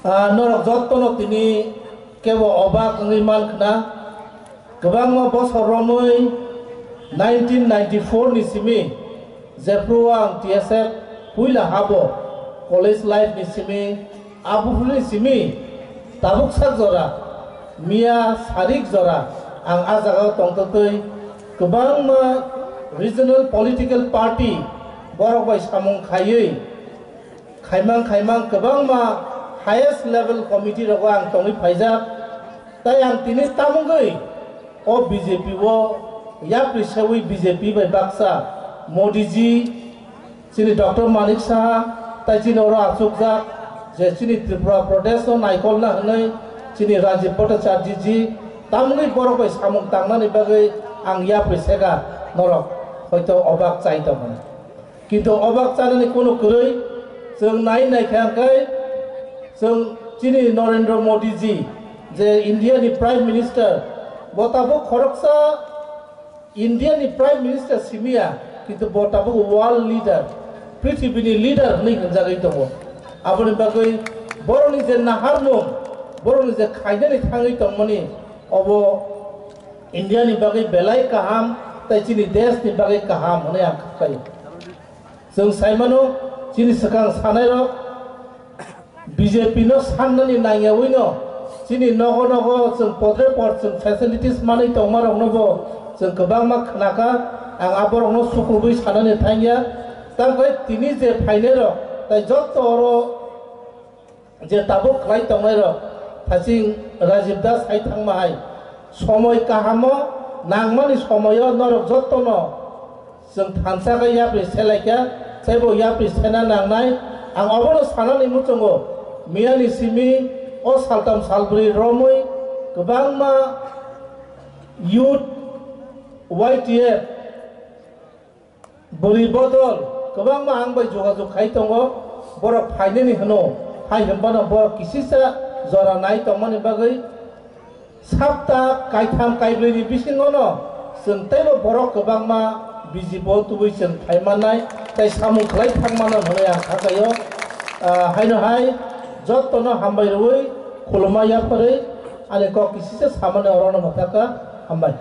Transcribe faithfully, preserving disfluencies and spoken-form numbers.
Ah, norok jottono tini kebo obak wngwi man khna. Kwbangma bosor romwi nineteen ninety-four ni simi jephru ang T S F puila habo college life ni simi, abuphru ni simi tabuk sak jora, miya sarik jora ang a jagao tongtotwi kwbangma regional political party borok bai samung khaiwi khaimang khaimang kwbangma highest level committee rogo ang tongwi phaijak. Tai ang tini tamungwi o B J P o yapri sewi B J P bai baksa Modi ji, chini Doctor Manik Saha, tai chini oro achukjak je chini Tripura Pradesh o naikolna hwnwi chini Rajiv Bhattacharya ji tamungwi borok bai samung tangnani bagwi ang yapri sega norok hoito obak chai tongmani. Kintu obak chanani kunu kwrwi, chwng nai naikha hwnkhe, chwng chini Narendra Modi ji, je India ni Prime Minister, bo tabuk khoroksa India ni Prime Minister simiya, kintu bo tabuk world leader, prithibini leader hwnwi hwnjagwi tongo. Aboni bagwi borokni je naharmung, borokni je khainani thangwi tongmani, obo India ni bagwi belai kaham, tai chini desh ni bagwi kaham hwnwi ang kha khaio. Chwng saimano, chini swkang sanairok B J P no sannani nangyawino, chini nogo nogo chwng podre pod chwng facilities manwi tongmarokno bo chwng kwbangma khnakha, ang aborokno sukrubwi sanani thangya. Tamkhe tini je phainairok, tai jotto oro je tabuk khlai tongnairok, thaching Rajiv Das hai thangma hai, somoi kahamo nangmani somoio norok jottono chwng thansa khe yapri selaikha, teibo yapri sena nangnai. Ang obono sanani muchungo, miyani simi o saltam salbrwi romwi kwbangma youth Y T F bwrwi bodol kwbangma ang bai jogajog khai tongo, borok phainani hwno, hai hwnbano borok kisisa jora nai tongmani bagwi sapta kaitham kaibrwini bisingono chwng teibo borok kwbangma bijibo tubui chwng phai mannai tei samung khlai thang mano hwnwi ang kha khaio. Ah, haino hai jottono hambai rwui khulumma yapharwi ani kok kisisa samani orono mwthakha. Hambai.